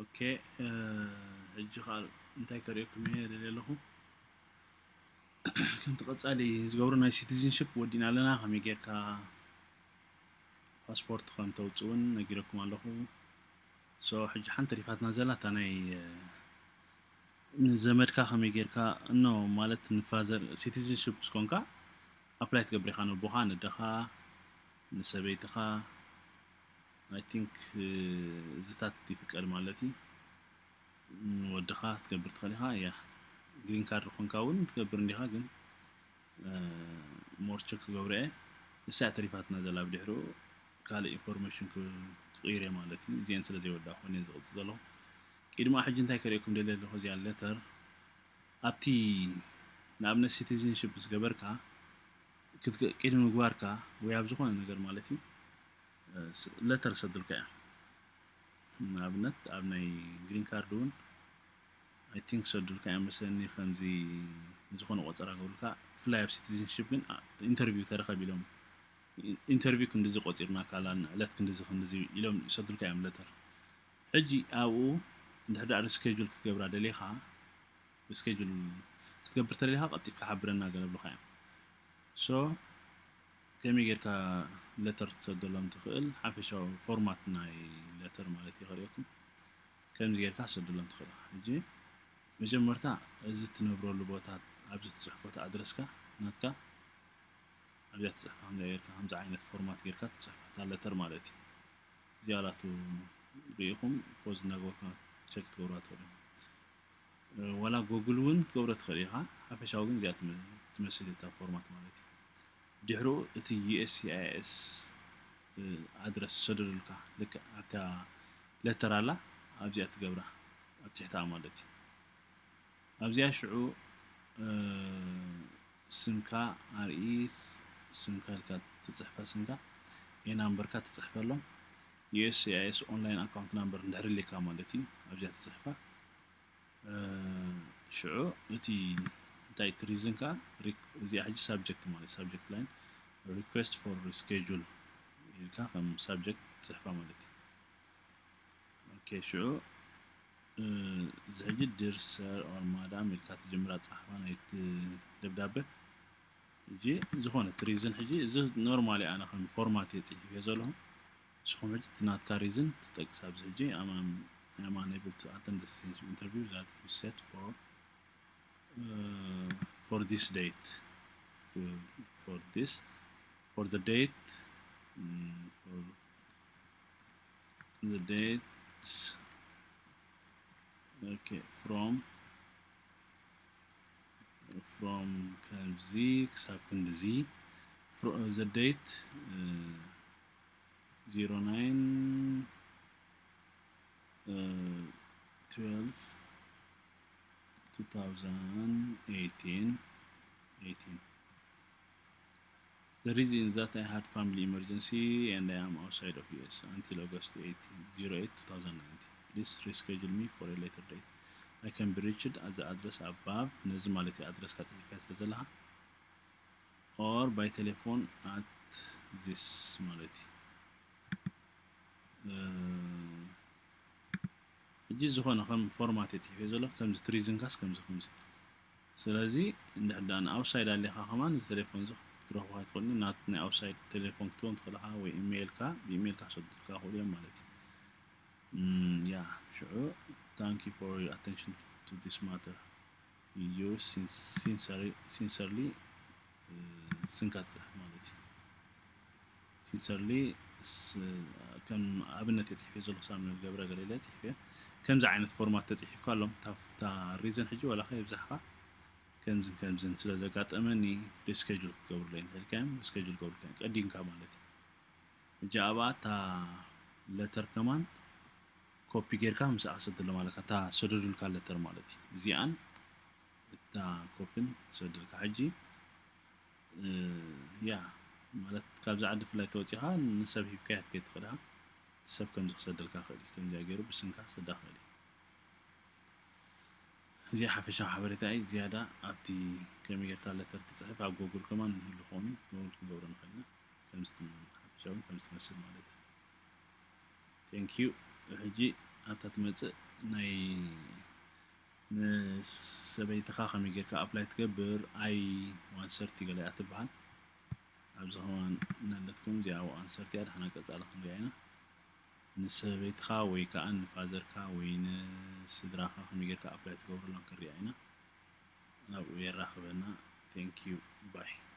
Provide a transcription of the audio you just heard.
ኦኬ፣ ሕጂ ከዓ እንታይ ከርእየኩም እየ ደልየ ኣለኹ። ከምቲ ቀጻሊ ዝገብሮ ናይ ሲቲዝንሽፕ ወዲና ኣለና። ከመይ ጌርካ ፓስፖርት ከም ተውፅእ እውን ነጊረኩም ኣለኹ። ሶ ሕጂ ሓንቲ ሪፋትና ዘላ እታ ናይ ንዘመድካ ከመይ ጌርካ እኖ ማለት ንፋዘር ሲቲዝንሽፕ ስኮንካ ኣፕላይ ትገብር ኢኻ፣ ነቦኻ፣ ነደኻ፣ ንሰበይትኻ። I think እዚታት ይፍቀድ ማለት እዩ። ንወድኻ ትገብር ትኽእል ኢኻ። ያ ግሪን ካርድ ኮንካ እውን ትገብር እንዲኻ፣ ግን ሞር ቸክ ክገብሮ እየ። ንሳ እያ ተሪፋትና ዘላ፣ ብድሕሪኡ ካልእ ኢንፎርሜሽን ክቕይር እየ ማለት እዩ። እዚአን ስለ ዘይወዳእኩ እየ ዝቕጽል ዘለኹ። ቅድሚ ሕጂ እንታይ ከርእየኩም ደልየ ኣለኹ፣ እዚኣ ሌተር ኣብቲ ንኣብነት ሲቲዝንሽፕ ዝገበርካ ቅድሚ ምግባርካ ወይ ኣብ ዝኾነ ነገር ማለት እዩ ሌተር ሰዱልካ እዮም። ንኣብነት ኣብ ናይ ግሪን ካርድ እውን I think ሰዱልካ እዮም መሰለኒ፣ ከምዚ ዝኾነ ቆፀራ ገብሩልካ። ብፍላይ ኣብ ሲቲዝንሽፕ ግን ኢንተርቪው ተረኸብ ኢሎም፣ ኢንተርቪው ክንድዚ ቆፂርና ካላን ዕለት ክንድዚ ክንድዚ ኢሎም ይሰዱልካ እዮም ሌተር። ሕጂ ኣብኡ እንድሕር ሪስኬጁል ክትገብራ ደሊኻ፣ ሪስኬጁል ክትገብር ተደሊኻ ቀልጢፍካ ሓብረና ገለ ብሉኻ እዮም። ሶ ከመይ ጌርካ ሌተር ትሰደሎም ትኽእል፣ ሓፈሻዊ ፎርማት ናይ ሌተር ማለት እዩ። ከርእየኩም ከምዚ ጌርካ ትሰደሎም ትኽእል ኢኻ። ሕጂ መጀመርታ እዚ ትነብረሉ ቦታ ኣብዚ ትፅሕፎ፣ እቲ ኣድረስካ ናትካ ኣብዚኣ ትፅሕፋ፣ ከምዚ ጌርካ ከምዚ ዓይነት ፎርማት ጌርካ ትፅሕፋ እታ ሌተር ማለት እዩ። እዚኣ ላቱ ርኢኹም ፖዝ እናገበርኩም ቸክ ትገብሩዋ ትኽእሉ። ዋላ ጎግል እውን ክትገብሮ ትኽእል ኢኻ። ሓፈሻዊ ግን እዚኣ ትመስል እታ ፎርማት ማለት እዩ። ድሕሩ እቲ ዩ ኤስ ሲ ኣይ ኤስ ኣድረስ ዝሰደዱልካ ልክዕ ኣብታ ሌተር ኣላ፣ ኣብዚኣ ትገብራ፣ ኣብ ትሕታ ማለት እዩ። ኣብዚኣ ሽዑ ስምካ ኣርኢ፣ ስምካ ኢልካ ትፅሕፋ፣ ስምካ ኤ ናምበርካ ትፅሕፈሎም። ዩ ኤስ ሲ ኣይ ኤስ ኦንላይን ኣካውንት ናምበር እንድሕር ሊካ ማለት እዩ፣ ኣብዚኣ ትፅሕፋ። ሽዑ እቲ እንታይ እቲ ሪዝን ከዓ እዚኣ ሕጂ ሳብጀክት ማለት ሳብጀክት ላይን ሪኩዌስት ፎር ሪስኬጁል ኢልካ ከም ሳብጀክት ትፅሕፋ ማለት እዩ። ኦኬ፣ ሽዑ እዚ ሕጂ ዲር ሰር ኦር ማዳም ኢልካ ትጅምራ ፃሕፋ ናይቲ ደብዳበ። ሕጂ ዝኾነ እቲ ሪዝን ሕጂ እዚ ኖርማሊ ኣነ ከም ፎርማት እየ ፅሒፈ ዘለኹ። ንስኹም ሕጂ እቲ ናትካ ሪዝን ትጠቅስ ኣብዚ ሕጂ I'm unable to attend this interview that we set for for this date for this for the date for the date okay from from ከምዚ ክሳብ ክንድዚ the date zero nine twelve two thousand eighteen eighteen The reason is that I had family emergency and I am outside of U S until August eighteen, zero eight, two thousand nineteen. Please reschedule me for a later date. I can be reached at the address above. ነዚ ማለት እዩ ኣድረስካ ጽሒፍካ ስለ ዘለኻ or by telephone at this ማለት እዩ። ሕጂ ዝኾነ ከም ፎርማት እየ ጽሒፈ ዘለኹ ከምዚ ትሪዝንካስ ከምዚ ከምዚ ስለዚ እንድሕር ደኣ ንኣውትሳይድ ኣሊኻ ከማን እዚ ቴሌፎን እዚ ክትረኽቦ ኣይትኽእልን። ናት ናይ ኣውትሳይድ ቴሌፎን ክትህቦም ትኽእል ኢኻ ወይ ኢሜይልካ ብኢሜይልካ ክሰዱልካ ይኽእሉ እዮም ማለት እዩ። ያ ሽዑ thank you for your attention to this matter you sincerely ስንካ ትፅሕፍ ማለት እዩ። ሲንሰርሊ ከም ኣብነት እየ ፅሒፈ ዘለኹ ሳሙኤል ገብረ ገለ ኢለ ፅሒፈ ከምዚ ዓይነት ፎርማት ተፅሒፍካ ኣሎም እታ ሪዝን ሕጂ ዋላ ከየብዛሕካ ከምዝን ከምዝን ስለ ዘጋጠመኒ ሪስኬጁል ክትገብሩለይ እንተልካዮም ሪስኬጁል ገብሩልካ ቀዲምካ ማለት እዩ። ሕጂ ኣብኣ እታ ለተር ከማን ኮፒ ጌርካ ምስኣ ሰደሎም ኣለካ እታ ሰደዱልካ ለተር ማለት እዩ። እዚኣን እታ ኮፒን ሰደልካ ሕጂ ያ ማለት ካብዚ ዓዲ ፍላይ ተወፂኻ ንሰብ ሂብካያ ክትከይድ ትኽእል ኢኻ። ሰብ ከምዚ ክሰደልካ ክእል እዩ። ከምዚኣ ገይሩ ብስንካ ክሰዳ ክእል እዩ። እዚ ሓፈሻዊ ሓበሬታ እዩ። ዝያዳ ኣብቲ ከመይ ጌርካ ለተር ትፅሕፍ ኣብ ጎጉል ከማን ንህሉ ክኾኑ ጎጉል ክንገብሮ ንኽእል ኢና። ከምዚ ሓፈሻዊ ከምዚ ትመስል ማለት እዩ። Thank you። ሕጂ ናብታ ትመፅእ ናይ ንሰበይትኻ ከመይ ጌርካ ኣፕላይ ትገብር ኣይ ዋን ሰርቲ ገለ እያ ትበሃል። ኣብዚ ከማን ነለትኩም እዚኣ ዋን ሰርቲ እያ። ድሓና ቀፃሊ ክንሪኣ ኢና። ንሰበይትኻ ወይ ከዓ ንፋዘርካ ወይ ንስድራኻ ከመይ ጌርካ ኣፕላይ ትገብረሎም ክንሪኣ ኢና። ኣብኡ የራኽበና። Thank you bye።